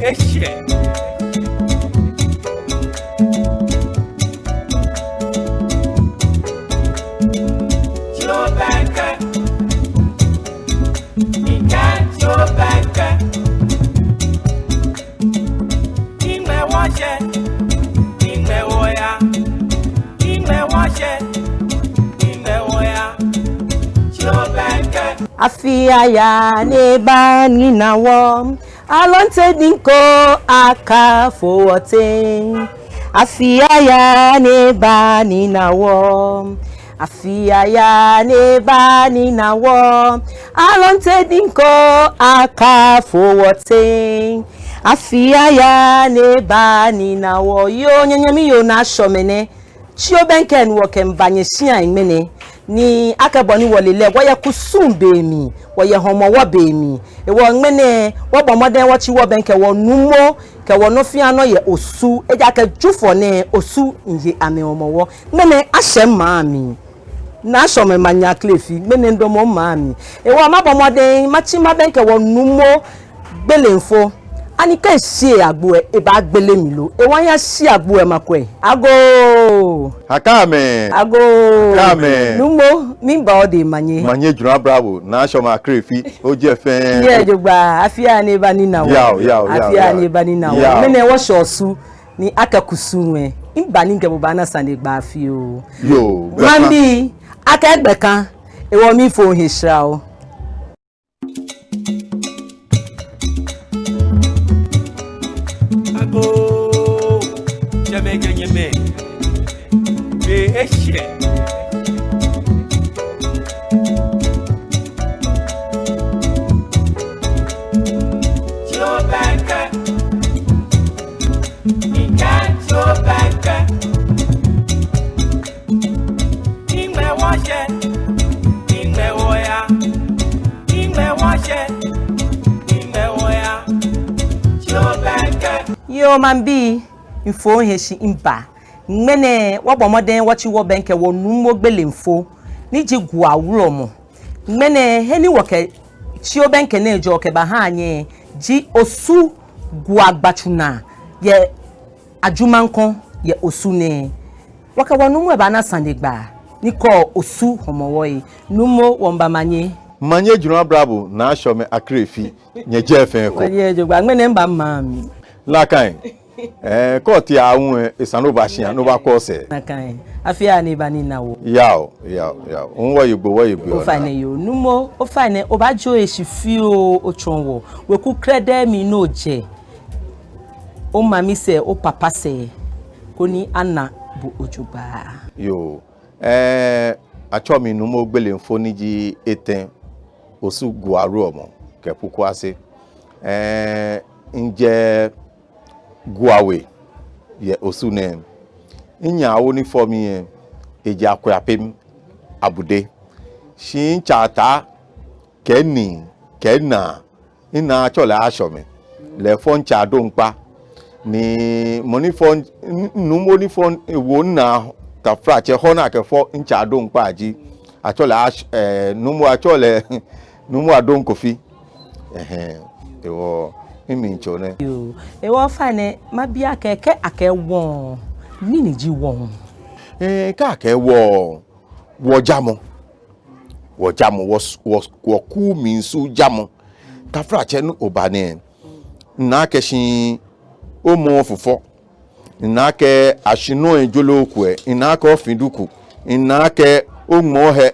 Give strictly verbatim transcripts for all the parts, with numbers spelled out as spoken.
Eshɛ. Tsi obɛŋkɛ. Mikɛɛ tsi obɛŋkɛ. Ni ŋmɛ wɔshɛ, ni ŋmɛ wɔya. Ni ŋmɛ wɔshɛ, ni ŋmɛ wɔya. Tsi obɛŋkɛ. Afi aya ni eba nina wɔ. Alɔnte diŋ ko akafo wɔteŋ. Afi aya ni eba nina wɔ. Afi aya ni eba nina wɔ. Alɔnte diŋ ko akafo wɔteŋ. Afi aya ni eba nina wɔ. Yoo, nyɛnyɛmi yoo Naa Shɔmɛ nɛ. Tsi obɛŋkɛ ni wɔkɛmiiba nyɛshĩa ŋmɛnɛ. Ni akɛ bɔ ni wɔle lɛ, wɔyɛ kusum be mli, wɔyɛ Hɔmɔwɔ be mli. Hewɔ ŋmɛnɛ, wɔbɔ mɔdɛŋ wɔtsi wɔbɛŋkɛ wɔnuumo kɛ wɔnɔ fɛɛ nɔ yɛ Osu. Ejaakɛ Jufɔ nɛɛ, Osu miiye amɛ Hɔmɔwɔ. Ŋmɛnɛ ashɛ maŋ mli. Naa Shɔmɛ, manyɛ aklefi, ŋmɛnɛ midamɔ maŋ mli. Hewɔ mabɔ mɔdɛŋ matsi mabɛŋkɛ wɔnuumo Gbelenfo. Ani kɛ eshi agbo lɛ, ebaagbele mi lo? Hewɔ nyɛshi agbo lɛ makwɛ. Agoo. Akamɛ. Agoo. Akamɛ. Nuumo, miiba odɛŋ manye. Manye jurɔ abla bo, Naa Shɔmɛ Akrefi, ojɛ fɛɛ. Yɛ jogbaŋŋ, afi aya ni eba nina wɔ. Yao, yao, yao, yao. Afi aya ni eba nina wɔ. Yao. Ŋmɛnɛ wɔshɛ Osu, ni akɛ kusum lɛ, miba ni mikɛ bo baana sanegbaa fioo. Yoo, gbɛkɛ. Maŋbii, akɛɛ gbɛkɛ, hewɔ miifo he shra o. Agoo, tsɛmɛi kɛ nyɛmɛi, be eshɛ. Tsi obɛŋkɛ, mikɛɛ tsi obɛŋkɛ. Ni ŋmɛ wɔshɛ, ni ŋmɛ wɔya. Ni ŋmɛ wɔshɛ, ni ŋmɛ wɔya. Tsi obɛŋkɛ. Yoo, maŋbii, mifo he shi miba. Ŋmɛnɛ, wɔbɔ mɔdɛŋ wɔtsi wɔbɛŋkɛ wɔnuumo Gbelenfo, ni ji Gua Wulɔmɔ. Ŋmɛnɛ, he ni wɔkɛ tsi obɛŋkɛ nɛɛ jɛɔ kɛbaha nyɛ ji Osu Gua Gbatsu naa yɛ Ajumaŋkɔ yɛ Osu nɛɛ. Wɔkɛ wɔnuumo lɛ baana sanegbaa ni kɔɔ Osu Hɔmɔwɔ he. Nuumo, wɔmiiba manye. Manye jurɔ abla bo, Naa Shɔmɛ Akrefi, nyɛjɛ fɛɛ ko. Manye jogbaŋŋ, ŋmɛnɛ miba maŋ mli. Nakai. Ɛɛ, kɛ otee aahu lɛ, esa ni oba shĩa, ni obakwɛ osɛɛ. Nakai. Afi aya ni eba nina wɔ. Yao, yao, yao. Wɔye gbo, wɔye gbo. Ofainɛ yoo. Nuumo, ofainɛ, obaajo eshi fioo otsɔɔ wɔ weku krɛdɛɛ mli ni ojɛ omami sɛɛ, opapa sɛɛ, koni ana bo jogbaŋŋ. Yoo, ɛɛ, atsɛɔ mi Nuumo Gbelenfo ni ji etɛ Osu Gua Wulɔmɔ kɛ Pukuase. Ɛɛ, mijɛ Gua We yɛ Osu nɛɛ. Minyɛ awo ni fɔ mi lɛ, eji Akuapem Abude. Shi mitsɛ Ataa kɛ nii kɛ naa, minaa atsɛɔ lɛ Ashɔmɛ. Lɛ efɔ mitsɛ Adoŋkpa. Ni mɔ ni fɔ, n-, nuumo ni fɔ, ewo minaa taflatsɛ, hɔ ni akɛfɔ mitsɛ Adoŋkpa ji, atsɛɔ lɛ Ash-, ɛɛ, nuumo atsɛɔ lɛ Nuumo Adoŋkofi. Ɛhɛɛ, hewɔ, mimli tso nɛ. Yoo, hewɔ ofainɛ, mabi akɛ, kɛ akɛɛ wɔŋ, mɛni ji wɔŋ? Ɛɛ, kɛ akɛɛ wɔŋ, wɔjamɔ. Wɔjamɔ, wɔ s-, wɔ, wɔku mli su jamɔ. Taflatsɛ ni oba nɛɛ, minaa akɛ shi omɔ ofufɔ. Minaa akɛ ashi nɔ ejolo okwɛ. Minaa akɛ ofi duku. Minaa akɛ oŋmɛ ohɛ.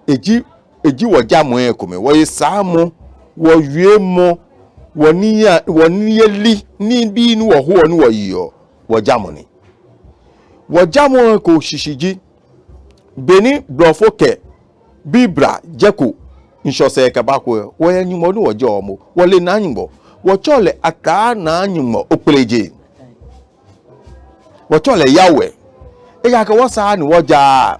Eji, eji wɔjamɔi komɛi. Wɔhesaamɔ, wɔwiemɔ, wɔniya-, wɔniyeli, nibii ni wɔhoɔ ni wɔyeɔ, wɔjamɔ ni. Wɔjamɔ lɛ eko shishi ji, beni blɔfo kɛ Biblia jɛko ŋshɔ sɛɛ kɛbako lɛ, wɔyɛ Nyɔŋmɔ ni wɔjɔɔ momo. Wɔle Naa Nyɔŋmɔ. Wɔtsɛɔ lɛ Ataa Naa Nyɔŋmɔ Okpeleje. Wɔtsɛɔ lɛ Yahweh. Ejaakɛ wɔsaa ni wɔjaa.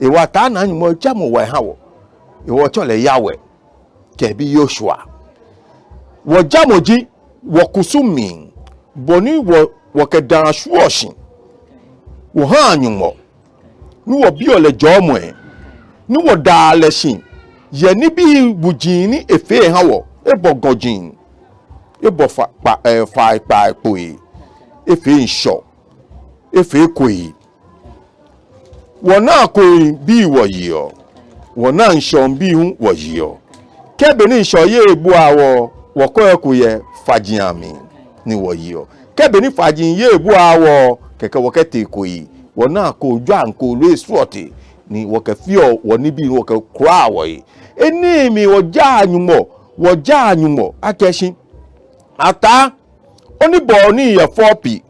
Hewɔ Ataa Naa Nyɔŋmɔ jamɔ wa eha wɔ. Hewɔ wɔtsɛɔ lɛ Yahweh kɛ ebi Yoshua. Wɔjamɔ ji wɔkusum mli, bɔ ni wɔ, wɔkɛ daa shwieɔ shi wɔhaa Nyɔŋmɔ, ni wɔbiɔ lɛ jɔɔmɔi, ni wɔdaa lɛ shi yɛ nibii wuji ni efee eha wɔ, ebɔ gɔji. ebɔ fa, kpa, eh, fai kpai kpoi, efee ŋshɔ, efee koi. Wɔnaa koibii wɔyeɔ, wɔnaa ŋshɔbii hu wɔyeɔ. Kɛ be ni ŋshɔ yeee ebuaa wɔ, wɔkɔɔ eko yɛ faji amli ni wɔyeɔ. Kɛ be ni faji yeee ebuaa wɔ, kɛkɛ wɔkɛtee koi. Wɔnaa koojwɛŋ kooloi srɔtoi ni wɔkɛfeɔ wɔnibii ni wɔkɛkwraa wɔhe. Enɛɛmɛi wɔjaa Nyɔŋmɔ, wɔjaa Nyɔŋmɔ akɛ shi Ataa, onibɔɔ nii yɛ fɔ pii.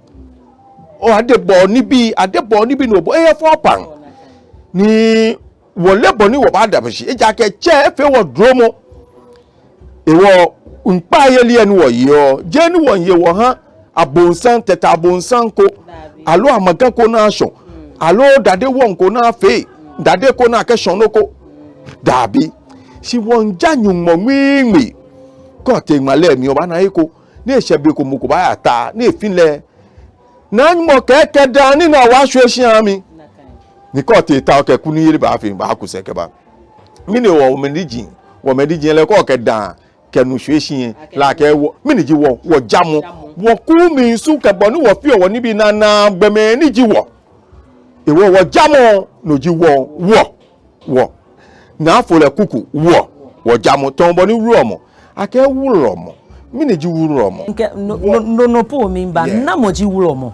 O, adebɔɔ nibii, adebɔɔ nibii ni obɔ, eyɛ fɔ pam. Ni wɔle bɔ ni wɔbaada shi, ejaakɛ tsɛ efee wɔ duromɔ. Hewɔ ŋkpai yeli ni wɔyeɔ, jeee ni wɔyeɔ wɔhaa abonsam, tɛtɛ abonsam ko, aloo amaga ko ni ashɔ, aloo dade wɔŋ ko ni afee, dade ko ni akɛshɔ nɔ ko. Dabi. Shi wɔŋja Nyɔŋmɔ ŋmiiŋmi. Kɛ otee ŋmalɛ mli obaana he ko ni eshɛ be ko mɔ ko baaya ta ni efi lɛ. Naa Nyɔŋmɔ kɛɛ, kɛ daa ni naa wɔshwie shi aha mi. Ni kɛ otee ta okɛ kunimyeli baafee, baaku sɛɛ kɛba. Mɛni hewɔ wɔmɛi ni ji, wɔmɛi ni ji lɛ kɛ okɛ daa kɛ nu shwie shi lɛ, lɛ akɛ wɔ, mɛni ji wɔ, wɔjamɔ. Wɔkuu mli su kɛ bɔ ni wɔfeɔ wɔnibii, naanaa gbɔmɛi ni ji wɔ. Hewɔ wɔjamɔ, no ji wɔ, wɔ. Wɔ. Naa fo lɛ kuku, wɔ. Wɔjamɔ, tamɔ bɔ ni wulɔmɔ. Akɛɛ wulɔmɔ. Mɛni ji wulɔmɔ? Ŋkɛɛ no, no, no, no po miiba. Yeah. Namɔ ji wulɔmɔ?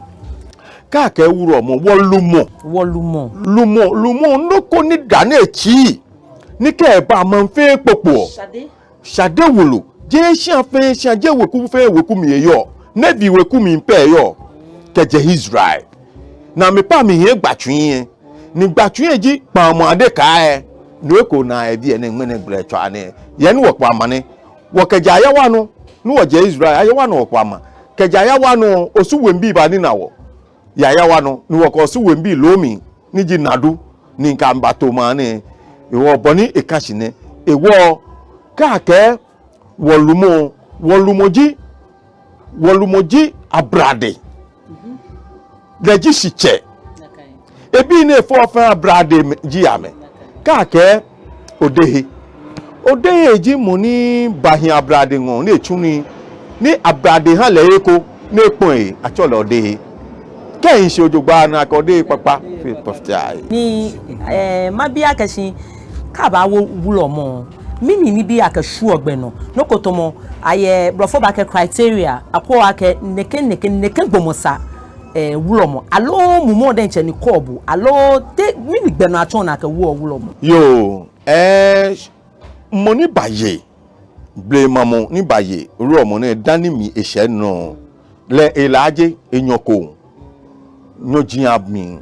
Kɛ akɛɛ wulɔmɔ, wɔlumɔ. Wɔlumɔ. Lumɔ, lumɔ, nɔ ko ni da ni etsii. Ni kɛ eba maŋ fɛɛ kpokpoɔ. Shade. Shade wolo. Jeee shia fɛɛ shia, jeee weku fɛɛ weku mli eyɔɔ. Levi weku mli pɛ eyɔɔ. Kɛjɛ Israel. Ni amɛpa amɛhiɛ gbatsu lɛ. Ni gbatsu lɛ ji kpaŋmɔ adeka lɛ. No eko naa ebi ɛ nɛɛ ŋmɛnɛ gblɛ tswaa nɛɛ. Yɛ ni wɔkpa ma nɛɛ. Wɔkɛjɛ Ayawa nɔ. Ni wɔjɛ Israel, Ayawa nɔ wɔkpa ma. Kɛjɛ Ayawa nɔ, Osu webii banina wɔ. Yɛ Ayawa nɔ, ni wɔkɛ Osu webii loo mli, ni ji Nadu, ni ŋkɛ amɛ bato maŋ nɛɛ. Hewɔ bɔ ni eka shi nɛ. Hewɔ kɛ akɛɛ wɔlumɔ, wɔlumɔ ji, wɔlumɔ ji ablade. Lɛ ji shitsɛ. Ebii nɛɛ fɛɛ ablade ji amɛ. Kɛ akɛɛ odehe. Odehe ji mɔ ni bahi ablade ŋɔɔ ni etsu nii, ni ablade ha lɛ eko ni ekpɔ̃ ehe, atsɛɔ lɛ odehe. Kɛ ehi shi jogbaŋŋ ni akɛ odehe kpakpa fee pɔfta ehe. Ni, eh, mabi akɛ shi, kɛ abaawo wulɔmɔ, mɛni nibii akɛshwieɔ gbɛ nɔ? Nɔ ko tamɔ, ayɛ, blɔfo baakɛɛ criteria, akwɛɔ akɛ nɛkɛ, nɛkɛ, nɛkɛ gbɔmɔ sa, eh, wulɔmɔ. Aloo mumɔ diɛŋtsɛ ni kɔɔ bo. Aloo te, mɛni gbɛ nɔ atsɔɔ ni akɛwoɔ wulɔmɔ? Yoo, eh, mɔ ni baaye, blema mɔ ni baaye wulɔmɔ nɛɛ dani mli eshɛ nɔ lɛ, elaaje enyɔ ko, nyɔji amli,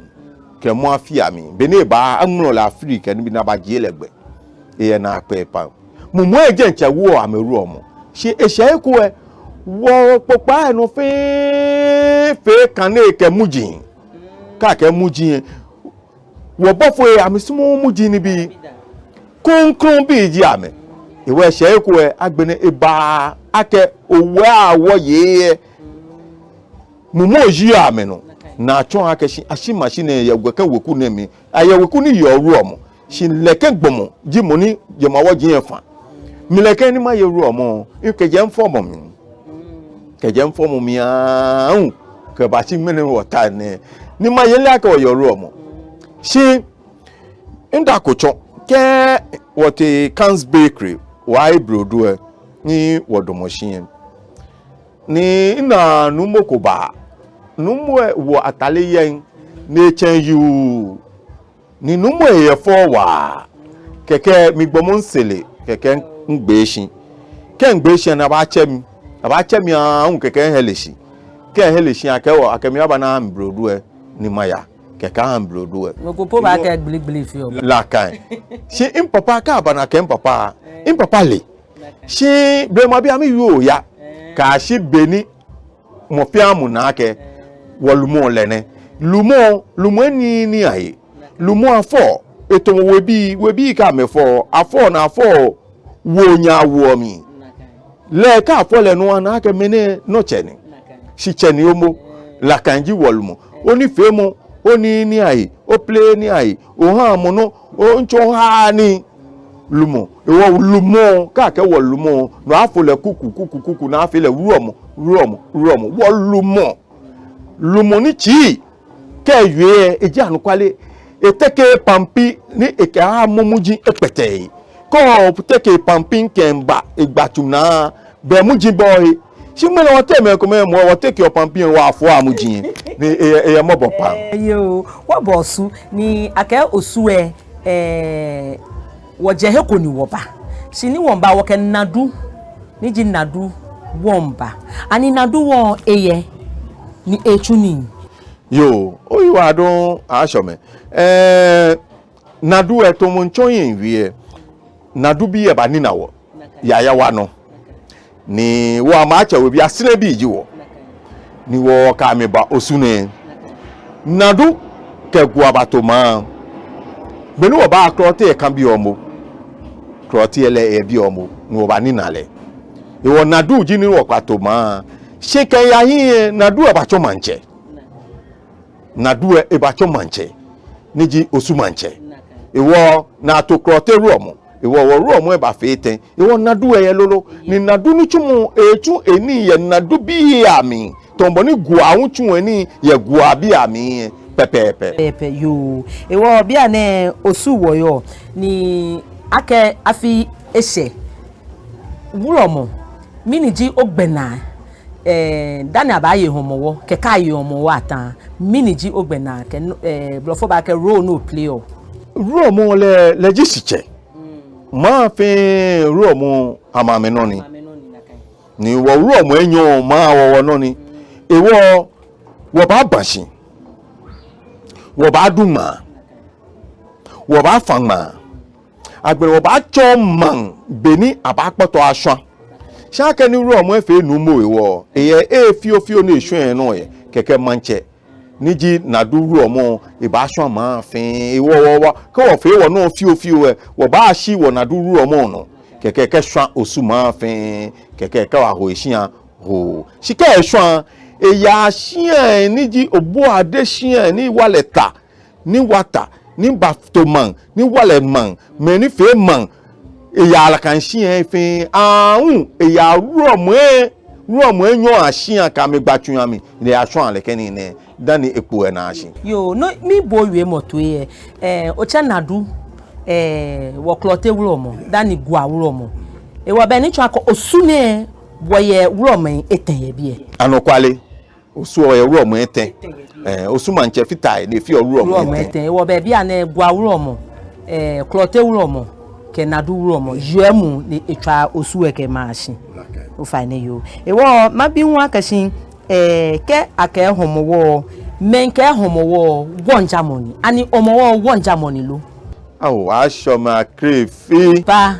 kɛ mɔ afi amli. Be ni ebaa, aŋmlɔ lɛ afiri kɛ nibii ni abaajie lɛ gbɛ. Eyɛ naakpɛɛ pam. Mumɔi diɛŋtsɛ woɔ amɛ wulɔmɔ. Shi eshɛ he ko lɛ, wɔkpokpaa lɛ nɔ fɛɛ fee kane kɛ muji. Kɛ akɛɛ muji lɛ, wɔbɔfoi lɛ amɛsumɔɔɔ muji nibii. Krɔŋkrɔŋ bii ji amɛ. Hewɔ eshɛ he ko lɛ, agbɛnɛ ebaa akɛ owɛ awɔ yɛ lɛ. Mumɔ ji amɛnɔ. Ni atsɔɔ akɛ shi, ashi mashi nɛɛ yɛ gbɛ kɛ weku nɛɛ mli. Ayɛ weku ni yeɔ wulɔmɔ. Shi nɛkɛ gbɔmɔ ji mɔ ni jɛmɛ awɔji lɛ fã. Mi lɛ kɛ ni maye wulɔmɔ, mikɛjɛ mifɔmɔ mli. Kɛjɛ mifɔmɔ mli aahu kɛbashi ŋmɛnɛ wɔta nɛɛ. Ni maye lɛ akɛ wɔyeɔ wulɔmɔ. Shi, mida ko tsɔ, kɛ wɔtee Kans Bakery, wɔyahe blodo lɛ, ni wɔdamɔ shi lɛ. Ni mina nuumo ko ba. Nuumo lɛ wo atade yɛŋ, ni etsɛŋ yuu. Ni nuumo lɛ yɛ fɛo waa. Kɛkɛ migbɔmɔ misɛɛ lɛ, kɛkɛ migbee shi. Kɛ migbee shi lɛ ni abaatsɛ mi. Abaatsɛ mi aahu kɛkɛ mihɛle shi. Kɛ mihɛle shi akɛ wɔ, akɛ mi aba ni aha mi blodo lɛ, ni maya. Kɛkɛ aha mi blodo lɛ. Mɔ ko po baakɛɛ gbili gbili fioo. Nakai. Shi mipapa, kɛ aba ni akɛɛ mipapa. Mipapa le. Shi blema bii amɛyoo ya. Kɛyashi be ni mɔ fɛɛ mɔ na akɛ, wɔlumɔ lɛ nɛ. Lumɔ, lumɔ eniyenii ahe. Lumɔ afɔ, etamɔ webii, webii kɛ amɛfɔ, afɔ ni afɔ, wo nya wo mi. Lɛ kɛ afɔ lɛ nɔ ana akɛ mɛnɛ nɔtsɛ ni. Shitsɛ ni momo, nakai ji wɔlumɔ. Onifeemɔ, oniyenii ahe, opleniyenii ahe, ohaamɔ nɔ, ontsɔ ohaa nii. Lumɔ, Hewɔ lumɔ, kɛ akɛɛ wɔ lumɔ, no afo lɛ kuku, kuku, kuku, ni afee lɛ wulɔmɔ, wulɔmɔ, wulɔmɔ. Wɔ lumɔ, lumɔ ni tsii, kɛ ewie, eji anɔkwale, eteke pampi, ni ekɛha mɔ muji ekpɛtɛ. Kɛ oteke pampi kɛmiiba egbatsu naa, bɛ muji bɔ he. Shi ŋmɛnɛ wɔteŋ mɛi komɛi moŋ, wɔtekeɔ pampi wɔfoɔ muji. Ni eyɛ, eyɛ mɔbɔ pam. Ɛɛ, yoo, wɔba Osu, ni akɛɛ Osu lɛ, ɛɛ, wɔjɛ he ko ni wɔba. Shi ni wɔmiiba wɔkɛ Nadu, ni ji Nadu wɔŋ ba. Ani Nadu wɔŋ eyɛ, ni etsu nii? Yoo, oyiwaladɔŋŋ Ashɔmɛ. Ɛɛ, Nadu lɛ, tamɔ nɔ ni mitsɔ hiɛ miwie lɛ, Nadu bii lɛ banina wɔ yɛ Ayawa nɔ. Ni wɔ Amatsɛ webii, Asɛrɛ bii ji wɔ. Ni wɔkɛ amɛ ba Osu nɛɛ. Nadu kɛ Gua bato maŋ. Beni wɔba Klɔte lɛ ka biɔ mɔ. Klɔte lɛ lɛ ebiɔ mɔ. Ni wɔbanina lɛ. Hewɔ Nadu ji nɔ ni wɔkpa to maŋ. Shi kɛya hiɛ lɛ, Nadu lɛ batsɔ maŋtsɛ. Nadu lɛ ebatsɔ maŋtsɛ, ni ji Osu maŋtsɛ. Hewɔ ni ato Klɔte wulɔmɔ. Hewɔ wɔ wulɔmɔ lɛ bafee tɛŋŋ? Hewɔ Nadu lɛ yɛ lolo. Ni Nadu nitsumɔ, etsu enii yɛ Nadu bii amli, tamɔ bɔ ni Gua hu tsu enii yɛ Gua bii amli lɛ pɛpɛɛpɛ. Pɛpɛɛpɛ, yoo. Hewɔ bianɛ Osu wɔyɔɔ, ni akɛ afi eshɛ. Wulɔmɔ, mɛni ji ogbɛnaa, ɛɛ, dani abaaye Hɔmɔwɔ, kɛkɛ aye Hɔmɔwɔ ata, mɛni ji ogbɛnaa, kɛ, ɛɛ, blɔfo baakɛɛ role ni o-play-ɔ? Wulɔmɔ lɛ, lɛ ji shitsɛ. Maŋ fɛɛ wulɔmɔ amaŋ mli nɔ ni. Ni wɔ wulɔmɔ enyɔ maŋ wɔ wɔ nɔ ni. Hewɔ wɔbaaba shi. Wɔbaadu ŋmaa. Wɔbaafa ŋmaa. Agbɛnɛ wɔbaatsɔɔ maŋ bɔ ni abaakpɔtɔ ashwa. Shi akɛni wulɔmɔ efee nuumo hewɔ, eyɛ efioo fioo ni eshwɛɔ nɔ yɛ, kɛkɛ maŋtsɛ, ni ji Nadu wulɔmɔ, ebaashwa maŋ fɛɛ. Hewɔ wɔ, wɔ, kɛ wɔfee wɔnɔ fioo fioo lɛ, wɔbaashi wɔ Nadu wulɔmɔ nɔ. Kɛkɛ kɛshwa Osu maŋ fɛɛ, kɛkɛ kɛyaho eshia hoo. Shi kɛ eshwa, eyaa shiai ni ji Oboade shiai ni wa lɛ ta, ni wa ta, ni bato maŋ, ni wa lɛ maŋ, mɛi ni fee maŋ, eyaa nakai shiai fɛɛ, aahu, eyaa wulɔmɛi, wulɔmɛi enyɔ ashiai kɛ amɛgbatsu amli, ni eyashwa lɛ kɛ nii nɛɛ, dani ekpo enaa shi. Yoo, no miibo wiemɔ toi lɛ, ɛɛ, otsɛ Nadu, ɛɛ, wɔ Klɔte wulɔmɔ, dani Gua wulɔmɔ. Hewɔ bɛ ni tsɔɔ akɛ Osu nɛɛ, wɔyɛ wulɔmɛi etɛ yɛ biɛ. Anɔkwale. Osu lɛ yɛ wulɔmɔ etɛ. Ɛɛ, Osu maŋtsɛ fata he ni efeɔ wulɔmɔ etɛ. Wulɔmɔ etɛ. Hewɔ bɛ bianɛ Gua wulɔmɔ, ɛɛ, Klɔte wulɔmɔ, kɛ Nadu wulɔmɔ, yɛ mli ni etswa Osu lɛ kɛmaa shi. Ofainɛ yoo. Hewɔ mabi hu akɛ shi, ɛɛ, kɛ akɛɛ Hɔmɔwɔ, mɛi kɛɛ Hɔmɔwɔ, wɔŋjamɔ ni. Ani Hɔmɔwɔ wɔŋjamɔ ni lo? Ao, Ashɔmɛ Akrefi. Ba.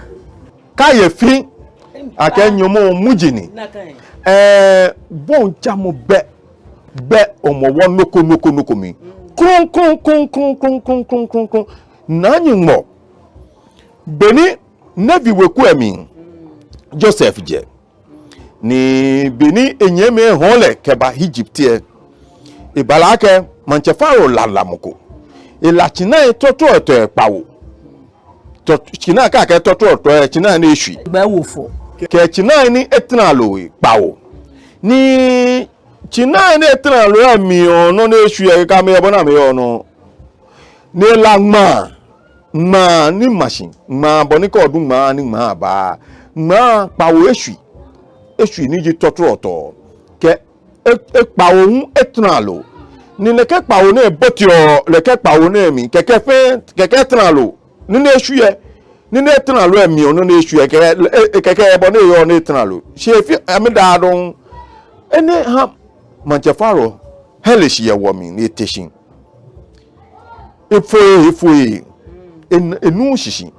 Kaaye fɛɛ, akɛ nyɔmɔ muji ni. Ɛɛ, wɔŋjamɔ bɛ, bɛ Hɔmɔwɔ nɔ ko, nɔ ko, nɔ ko mli. Krɔŋkrɔŋ, krɔŋkrɔŋ, krɔŋkrɔŋ, krɔŋkrɔŋ, krɔŋkrɔŋ. Naa Nyɔŋmɔ. Beni Levi weku lɛ mli Joseph jɛ. Ni beni enyɛmimɛi hɔɔ lɛ kɛba Egypt lɛ, ebala akɛ maŋtsɛ Farao la lamɔ ko. Ela tsinai tɔtrɔtɔi kpawo. Tɔ-, tsinai, kɛ akɛɛ tɔtrɔtɔi, tsinai ni eshwii. Gbɛ wo fɔ. Kɛ tsinai ni etara loo kpawo. Ni tsinai ni etara loo lɛ miɔ nɔ ni eshwii lɛ, kɛ amɛyɛ bɔ ni amɛyɔɔ nɔ. Ni ela ŋmaa, ŋmaa ni ma shi, ŋmaa bɔ ni kɛ odu ŋmaa ni ŋmaa ba. Ŋmaa kpawo eshwii, eshwii ni ji tɔtrɔtɔ. Kɛ e-, ekpawo hu etara loo. Ni nɛkɛ kpawo nɛɛ boteɔ, nɛkɛ kpawo nɛɛ mli, kɛkɛ fɛɛ, kɛkɛ etara loo. Ni nɔ ni eshwii lɛ, ni nɔ ni etara loo lɛ miɔ nɔ ni eshwii lɛ, kɛkɛ, e-, e-, kɛkɛ bɔ ni eyɔɔ ni etara loo. Shi efee, amɛdaa dɔŋŋ. Enɛ ha maŋtsɛ Farao hɛle shi yɛ wɔ mli ni ete shi. Efo, efo, en-, enuuu shishi.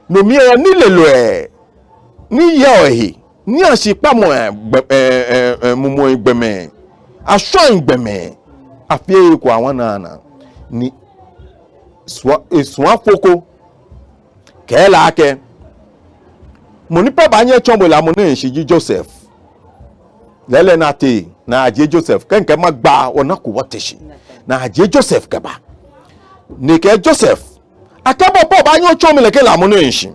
No mli lɛ nilelɔi, ni yɔɔ ehe, ni ashikpamɔi gbɛ-, ɛɛ, ɛɛ, ɛɛ, mumɔi gbɔmɛi, ashwai gbɔmɛi, afee eko awa naa naa. Ni sua-, esuafo ko kɛɛ lɛ akɛ, mɔ ni pɛ baanyɛ etsɔ bo lamɔ nɛɛ shishi ji Joseph. Lɛɛlɛŋ ni atee, ni ajie Joseph, kɛ mikɛɛ magba, onako wɔte shi. Ni ajie Joseph kɛba. Ni ekɛɛ Joseph, akɛ bo pɛ obaanyɛ otsɔɔ mi nɛkɛ lamɔ nɛɛ shishi.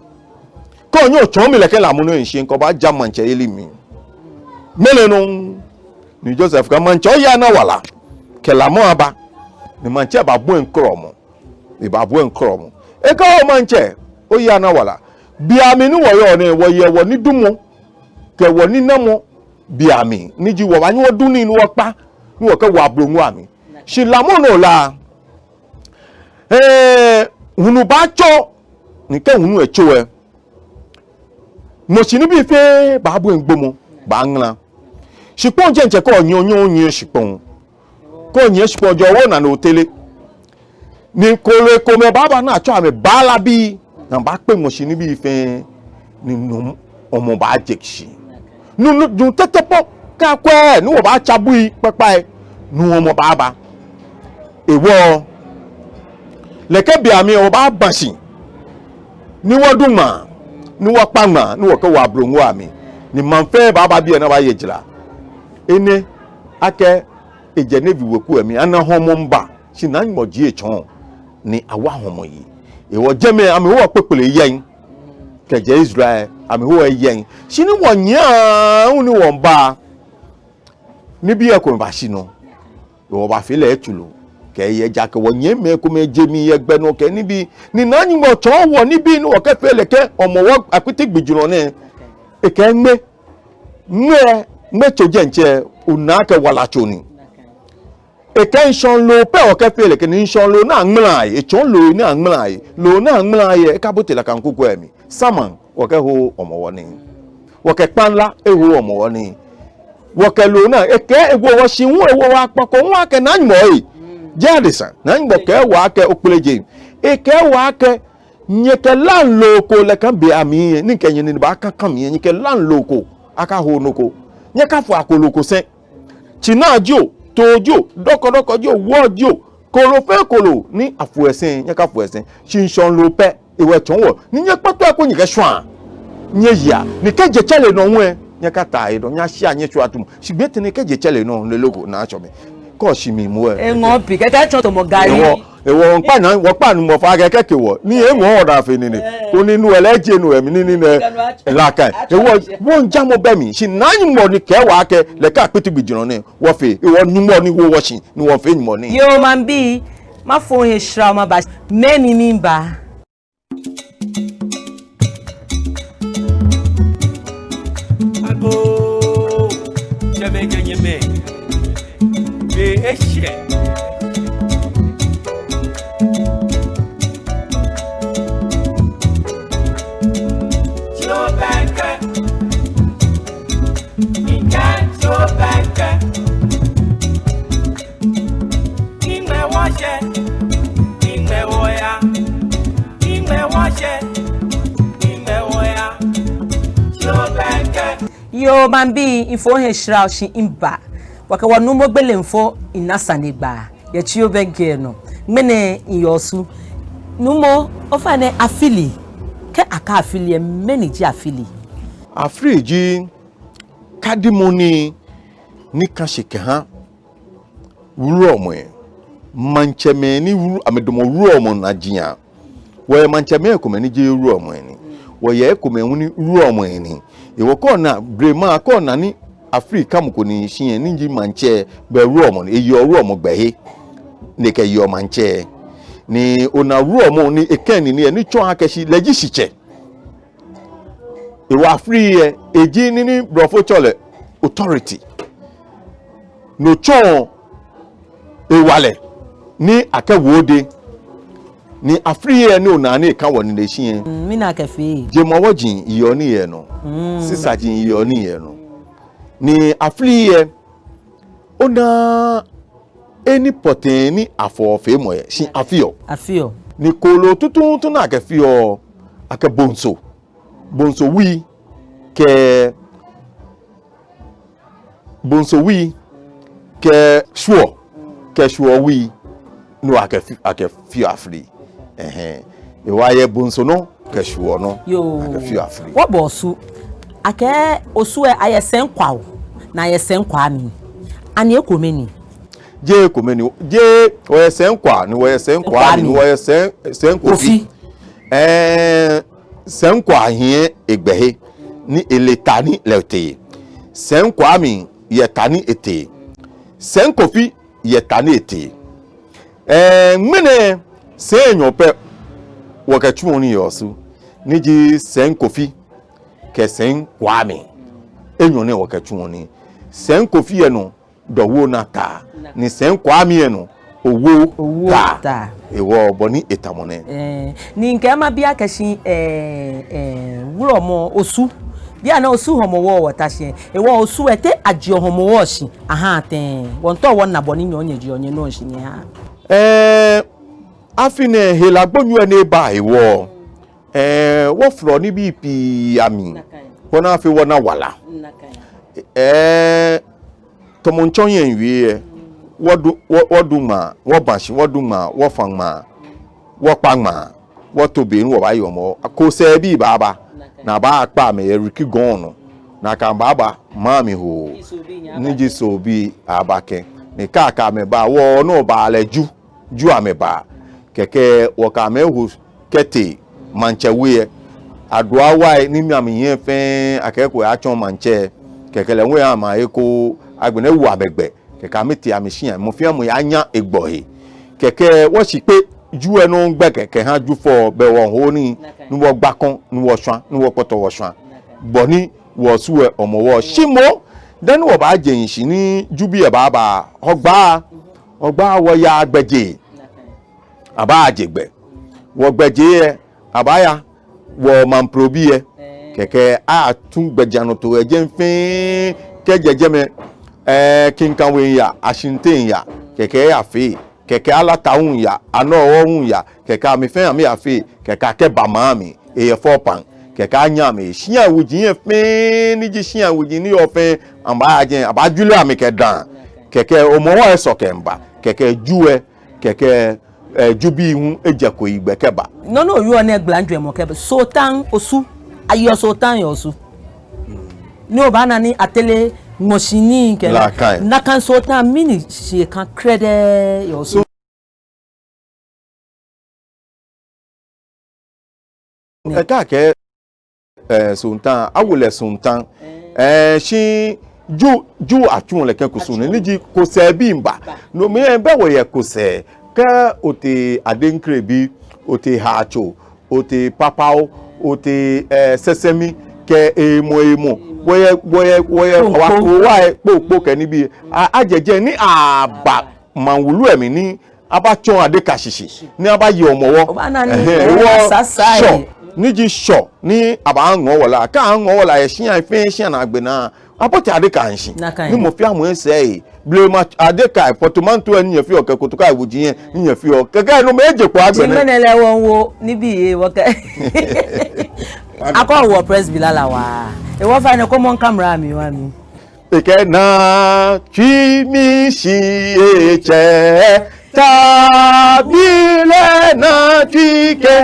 Kɛ onyɛ otsɔɔ mi lɛ kɛ lamɔ nɔ nshi, mikɛ bo baaja maŋtsɛyeli mli. Mɛni nɔ? Ni Joseph kɛɛ maŋtsɛ, oya na wala, kɛ lamɔ aba. Ni maŋtsɛ babua eŋkrɔmɔ. Ebabua eŋkrɔmɔ. Ekɛɛ oo maŋtsɛ, oya na wala. Beiaŋ ni wɔyɔɔ nɛɛ, wɔyɛ wɔnidumɔ kɛ wɔninamɔ beiaŋ, ni ji wɔbaanyɛ wɔdu nii ni wɔkpa, ni wɔkɛwo abloŋwa mli. Shi lamɔ nɔ la, ee, hulu baatsɔ, ni kɛ hulu lɛ tso lɛ, ŋmɔshi nibii fɛɛ baabua eŋgbomɔ, baaŋala. Shikpɔŋ diɛŋtsɛ kɛ onyiɛ, onyɛŋ onyiɛ shikpɔŋ. Kɛ onyiɛ shikpɔŋ, ja owo naa ni otere. Ni kooloi komɛi baaba ni atsɛɔ amɛ baalabii, ni abaakpe ŋmɔshi nibii fɛɛ, ni nu hɔmɔ baaje shi. Nu, nu, nu tete po, kɛ akwɛ ni wɔbaatsa bui kpakpai, nu hɔmɔ baaba. Hewɔ lɛ kɛ beiaŋ wɔbaaba shi, ni wɔdu ŋmaa, ni wɔkpa ŋmaa, ni wɔkɛwo abloŋwa mli, ni maŋ fɛɛ baaba biɛ ni abaye jara. Enɛ akɛ ejɛ Levi weku lɛ mli, ana hɔmɔ miiba, shi Naa Nyɔŋmɔ jie etsɔɔ ni awa hɔmɔ yi. Hewɔ jɛmɛ amɛwo kpekple yɛŋ. Kɛjɛ Israel, amɛwo yɛŋ. Shi ni wɔnyiɛ aahu ni wɔmiiba, nibii komɛi bashi nɔ. Wɔbafee lɛ etsulɔ. Kɛ ejaakɛ wɔnyɛmimɛi komɛi je mli yɛ gbɛ nɔ kɛ nibii. Ni Naa Nyɔŋmɔ tsɔɔ wɔ nibii ni wɔkɛfee lɛ kɛ Hɔmɔwɔ akpiti gbijurɔ nɛɛ. Ekɛɛ ŋmɛ, ŋmɛ, ŋmɛtso diɛŋtsɛ, ona akɛ walatso ni. Ekɛɛ ŋshɔŋ loo pɛ wɔkɛfee lɛ kɛ, ni ŋshɔŋ loo ni aŋmala he, etsɔɔ loo ni aŋmala he, loo ni aŋmala he, ekabote lakaŋ kuku lɛ mli. Saman, wɔkɛhoɔ Hɔmɔwɔ nii. Wɔkɛ kpaŋla ehoɔ Hɔmɔwɔ nii. Wɔkɛ loo naa, ekɛɛ ewo wɔ shi hu, ewo wɔ akpɔkɔ hu akɛ Naa Nyɔŋmɔ ee. Jeee adesa, Naa Nyɔŋmɔ kɛɛ wɔ akɛ okplejeŋ. Ekɛɛ wɔ akɛ nyɛkɛ laŋ loo ko lɛ kã beiaŋ, ni kɛ nyɛnine baakã kã mli, nyɛkɛ laŋ loo ko akaho nɔ ko. Nyɛkafo akolo ko sɛɛ. Tsinaa jio, too jio, dɔkɔdɔkɔ jio, wɔ jio, kooloo fɛɛ kooloo ni afo esɛɛ, nyɛkafo esɛɛ. Shi ŋshɔŋ loo pɛ, hewɔ etsɔɔ wɔ ni nyɛkpɔtɔ eko nyɛkɛshwã. Nyɛyea, ni kɛ je tsɛre nɔ hu lɛ, nyɛkataa he dɔŋŋ, nyɛshia nyɛshwã tumu. Shi gbɛ tɛŋŋ kɛ je tsɛre nɔ, lɛ loko naa tsɔ mi. Kɔ shi mi mu lɛ. Eŋɔɔ pii, kɛkɛ tsɔ tɔmɔ gari. Hewɔ, hewɔ, wɔkpa Naa, wɔkpa Nyɔŋmɔ fai akɛ ekɛ wɔ. Ni eŋɔɔ wɔ daa fe nine. Koni nu lɛ je nu lɛ mli nine. Laka. Hewɔ, wɔŋjamɔ bɛ mli. Shi Naa Nyɔŋmɔ ni kɛɛ wɔ akɛ, lɛ kã akpiti gbijurɔ nɛɛ wɔfee. Hewɔ Nyɔŋmɔ ni wo wɔ shi, ni wɔfee Nyɔŋmɔ nii. Yoo, maŋbii, mafo he shra maba. Mɛni miiba? Agoo, jɛmɛ kɛ nyɛmɛi. Be eshɛ. Tsi obɛŋkɛ. Mikɛɛ tsi obɛŋkɛ. Iŋmɛ wɔshɛ, iŋmɛ wɔya. Iŋmɛ wɔshɛ, iŋmɛ wɔya. Tsi obɛŋkɛ. Yoo, maŋbii, mifo he shra shi miba. Wɔkɛ wɔ nuumo gbele mifo ena sane gba yɛ Tsi obɛŋkɛ nɔ. Ŋmɛnɛ miyɛ Osu. Nuumo, ofainɛ afili. Kɛ akɛɛ afili lɛ, mɛni ji afili? Afili ji kadimɔ nii ni kã shi kɛha wulɔmɛi, maŋtsɛmɛi ni wulu, amɛdamɔ wulɔmɔ najiaŋ. Wɔyɛ maŋtsɛmɛi komɛi ni jeee wulɔmɛi ni. Wɔyɛ ekomɛi hu ni wulɔmɛi ni. Hewɔ kɛ ona blema, kɛ ona ni afili kã mɔ ko ni shi yɛ ni ji maŋtsɛ, belɛ wulɔmɔ ni, eyeɔ wulɔmɔ gbɛhe, ni ekɛyeɔ maŋtsɛ. Ni ona wulɔmɔ ni ekɛɛ nine ni tsɔɔ akɛ shi lɛ ji shitsɛ. Hewɔ afili lɛ, eji nɔ ni blɔfo tsɛɔ lɛ authority. No tsɔɔ hewalɛ ni akɛwo odɛŋ. Ni afili lɛ ni ona ni ekã wɔnine shi lɛ. Mm, mina akɛ fɛɛ. Jemawɔji yeɔ nii yɛ nɔ. Mm. Sisaji yeɔ nii yɛ nɔ. Ni afili lɛ, ona he ni pɔtɛɛ ni afɔɔ feemɔ yɛ, shi afeɔ. Afeɔ. Ni kooloo tuuntu ni akɛfeɔ, akɛ bonso. Bonso wui kɛ, bonso wui kɛ shwuɔ, kɛ shwuɔ wui, no akɛfe, akɛfeɔ afili. Ɛhɛɛ. Hewɔ ayɛ bonso nɔ kɛ shwuɔ nɔ. Yoo. Akɛfeɔ afili. Wɔbɔ Osu. Akɛɛ Osu lɛ ayɛ sɛi kwraa, ni ayɛ sɛi kwraa mli. Ani ekome ni? Jeee ekome ni. Jeee, wɔyɛ sɛi kwraa, ni wɔyɛ sei kwraa mli, ni wɔyɛ sɛi, sɛi kofi. Kofi. Ɛɛ, Seŋ Kwaa hiɛ egbɛhe ni ele ta ni lɛ etee. Seŋ Kwame yɛ ta ni etee. Seŋ Kofi yɛ ta ni etee. Ɛɛ, ŋmɛnɛ sɛi enyɔ pɛ wɔkɛtsuɔ nii yɛ Osu, ni ji Seŋ Kofi kɛ Seŋ Kwame. Enyɔ nɛɛ wɔkɛtsuɔ nii. Seŋ Kofi yɛ nɔ, dɔwɔ naa ta, ni Seŋ Kwame yɛ nɔ, owɔ ta. Owɔ ta. Ehewɔ bɔ ni etamɔ nɛ. Ɛɛ, ni mikɛɛ mabi akɛ shi, ɛɛ, ɛɛ, wulɔmɔ Osu. Bianɛ Osu Hɔmɔwɔ wɔta shi. Ehewɔ Osu lɛ, te ajieɔ Hɔmɔwɔ shi ahaa tɛŋŋ? Wɔmiitao wɔna bɔ ni nyɛ hu nyɛjieɔ nyɛnɔ shi nyɛhaa. Ɛɛ, afi nɛɛ hela gbonyo lɛ ni eba hewɔ, ɛɛ, wɔfolɔ nibii pii amli. Nakai. Wɔna afi wɔna wala. Nakai. Ɛɛ, tamɔ nɔ ni miwie lɛ, wɔdu, wɔ, wɔdu ŋmaa, wɔba shi, wɔdu ŋmaa, wɔfa ŋmaa, wɔkpa ŋmaa, wɔto be ni wɔbaaye Hɔmɔwɔ. Kosɛɛ bii baaba, ni abaakpa amɛ yɛ Riki gɔŋ nɔ, ni akɛ amɛ baaba maŋ mli Hɔɔ, ni ji Soo bii aba kɛ. Ni kɛ akɛ amɛ ba, wɔ nɔ baa lɛ Ju, Ju amɛbaa. Kɛkɛ wɔkɛ amɛ eho kɛtee maŋtsɛ we lɛ. Aduawai ni mli amɛhiɛ fɛɛ akɛ eko atsɔɔ maŋtsɛ. Kɛkɛ lɛ hu amɛhe eko agbɛnɛ wo amɛ gbɛ. Kɛkɛ amɛtee amɛshĩa, mɔ fɛɛ mɔ yɛ anya egbɔhe. Kɛkɛ wɔshi kpe Ju lɛ nɔ gbɛkɛ kɛha Jufɔ, bɛ wɔho nii, ni wɔgba kɔŋ, ni wɔshwã, ni wɔkpɔtɔ wɔshwã. Bɔ ni wɔ Osu lɛ Hɔmɔwɔ shi moŋ, dani wɔbaaje shishi ni Jubii lɛ baaba, Hɔgbaa, Hɔgbaa wɔyaa gbɛjee. Abaaje gbɛ. Wɔ gbɛjee lɛ, abaaya wɔ Mamprobi lɛ. Kɛkɛ atsu gbɛjianɔtoo lɛ jɛmɛ fɛɛ, kɛjɛ jɛmɛ, ɛɛ, Kinkawe miiya, Ashinte miiya, kɛkɛ afee, kɛkɛ Alata hu miiya, Anɔhɔ hu miiya, kɛkɛ amɛ fɛɛ amɛyafee, kɛkɛ akɛba maŋ mli, eyɛ fɔɔ paŋ, kɛkɛ anyɛ amɛ, shĩa wuji lɛ fɛɛ, ni ji shĩa wuji ni yɔɔ fɛɛ, amɛbaaya jɛi, abaajule amɛ kɛ dãa, kɛkɛ Hɔmɔwɔ lɛ sɔ kɛmiiba, kɛkɛ Ju lɛ, kɛkɛ, ɛɛ, Jubii hu ejɛko yi gbɛ kɛba. Nɔ ni owieɔ nɛɛ gbala jwɛŋmɔ kɛ Soo Taŋ Osu, ayeɔ Soo Taŋ yɛ Osu. Ni obaana ni atere ŋmɔshi nii kɛ nakai. Nakai Soo Taŋ mɛni shi ekã krɛdɛɛ yɛ Osu. Ekã akɛ, ɛɛ, Soo Taŋ, awo lɛ Soo Taŋ. Ɛɛ, shi Ju, Ju atsuɔ lɛ kɛ kusum nɛɛ, ni ji kosɛɛ bii miiba. No mli lɛ bɛ wɔyɛ kosɛɛ, kɛ otee Adenkrebi, otee Haatso, otee Papao, otee, ɛɛ, Sesemi, kɛ emɔ emɔ. Wɔyɛ, wɔyɛ, wɔyɛ, Kpokpo. Wɔkɛ wa lɛ, Kpokpo kɛ nibii. A, ajɛ jɛi ni aba maŋ wulu lɛ mli ni abatsɔ adeka shishi, ni abaye Hɔmɔwɔ. Obaana ni, ɛhɛɛ, wɔ sasa Shɔ, ni ji Shɔ, ni abaaŋɔ wala. Kɛ aŋɔ wala yɛ shĩa fɛɛ shĩa naagbee naa, abote adeka shishi. Nakai. Ni mɔ fɛɛ mɔ esɛɛ, blema adeka, portmanteau ni nyɛfeɔ kɛ kotoku wuji lɛ ni nyɛfeɔ. Kɛkɛ no mli eje kpo agbɛnɛ. Shi ŋmɛnɛ lɛ wɔmiiwo nibii lɛ wɔkɛ. Akɔ wɔ press bi lala waa. Ehewɔ ofainɛ kɔmɔ camera mli waa mi. Ekɛɛ naa tsui mishi etsɛ, tabi lɛ naa tsui kɛ.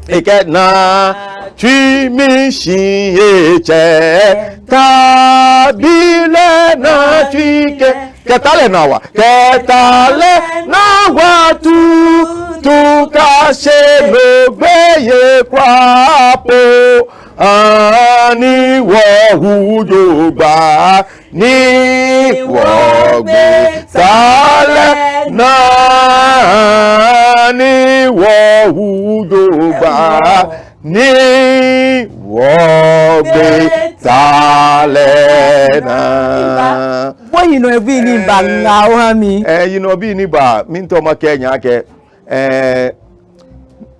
Ekɛɛ naa tsui mishi etsɛ, tabi lɛ naa tsui kɛ. Kɛ ta lɛ naa wa, kɛ ta lɛ naa wa tuutu kɛyashi no gbeyei kwraa po. Ani wɔwu jogbaŋŋ ni wɔgbe ta lɛ naa, ni wɔwu jogbaŋŋ ni wɔgbe ta lɛ naa. Bo yinɔbii ni ba ŋaa oha mi. Ɛɛ, yinɔbii ni ba, miitao makɛɛ nyɛ akɛ, ɛɛ,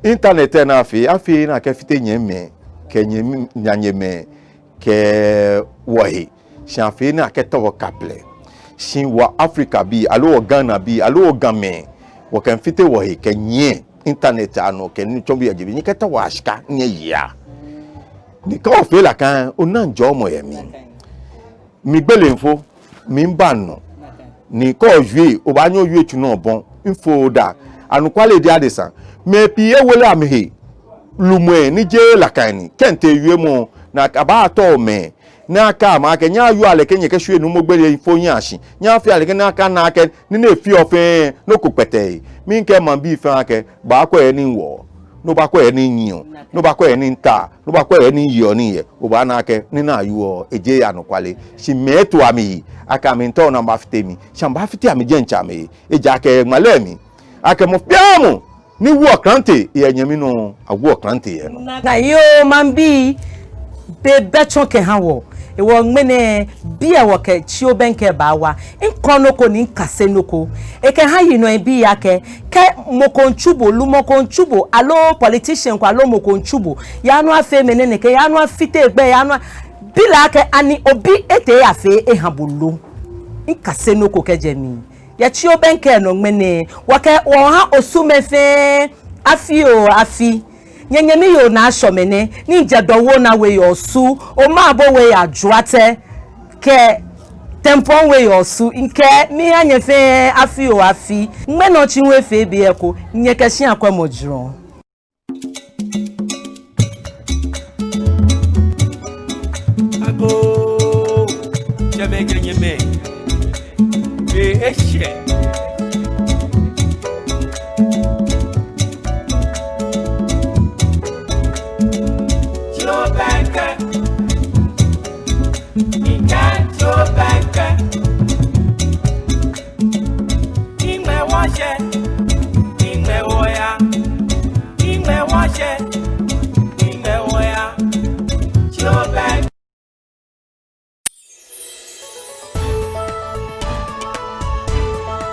internet lɛ naa afee, afeee ni akɛfite nyɛmimɛi kɛ nyɛmi, nyɛmimɛi kɛ wɔhe. Shi afee ni akɛta wɔ kaplɛ. Shi wɔ Africabii, aloo wɔ Ghanabii, aloo wɔ Gamɛi, wɔkɛmiifite wɔhe kɛnyiɛ internet anɔ kɛ nitsɔɔmɔ bii ajebii, nyɛkɛta wɔ ashika nyɛyea. Ni kɛ ofee nakai, onaŋ jɔɔmɔ yɛ mli. Migbele mifo, miiba nɔ. Ni kɛ owie, obaanyɛ owie tsu nɔ bɔ, mifo da. Anɔkwale ji adesa. Mɛi pii ewele amɛhe lumɛi ni jeee nakai ni. Kɛ mitee wiemɔ, ni abaatɔ mɛi ni akɛɛ amɛ akɛ nyɛyawia lɛ kɛ nyɛkɛshwie nuumo gbele fo nyɛ ashi. Nyɛyafea lɛ kɛ ni akana akɛ nii ni efeɔ fɛɛ nɔ ko kpɛtɛ. Miikɛɛ maŋbii fɛɛ akɛ, baakwɛ ni wɔ. ni obakwɛ he ni miyiɔ, ni obakwɛ he ni mita, ni obakwɛ he ni miyeɔ nii yɛ, obaana akɛ nii ni ayɔɔ lɛ, ejeee anɔkwale. Shi mɛi etɔ amɛyi akɛ amɛmiitao ni amɛbafite mi, shi amɛbafite amɛ diɛŋtsɛ amɛhe. Ejaakɛ ŋmalɛ mli akɛ mɔ fɛɛ mɔ ni woɔ klante yɛ enyɛmi nɔ, awoɔ klante yɛ enɔ. Naa yoo, maŋbii, be bɛ tsɔ kɛha wɔ. Hewɔ ŋmɛnɛ biɛ wɔkɛ Tsi Obɛŋkɛ baawa. Mikɔ nɔ ko ni mikase nɔ ko. Ekɛha yinɔbii akɛ, kɛ mɔ ko miitsu bo, lumɔ ko miitsu bo, aloo politician ko, aloo mɔ ko miitsu bo, yaa nɔ afee mɛni nɛkɛ, yaa nɔ afite egbɛi, yaa nɔ a-, bi lɛ akɛ ani obi etee eyafee eha bo lo. Mikase nɔ ko kɛjɛ mli. Yɛ Tsi Obɛŋkɛ nɔ ŋmɛnɛ, wɔkɛ wɔha Osumɛi fɛɛ afi oo afi. Nyɛnyɛmi yoo Naa Shɔmɛnɛ, ni jɛ Dowuona We yɛ Osu, Omaabo We yɛ Ajuatɛ, kɛ Tempɔŋ We yɛ Osu, mikɛɛ miha nyɛ fɛɛ afi oo afi. Ŋmɛnɛ otsi hu efee be ko, nyɛkɛ shia kwɛmɔ jurɔ. Agoo, tsɛmɛi kɛ nyɛmɛi, be eshɛ. Tsi Obɛŋkɛ, mikɛɛ Tsi Obɛŋkɛ, miŋmɛ wɔshɛ.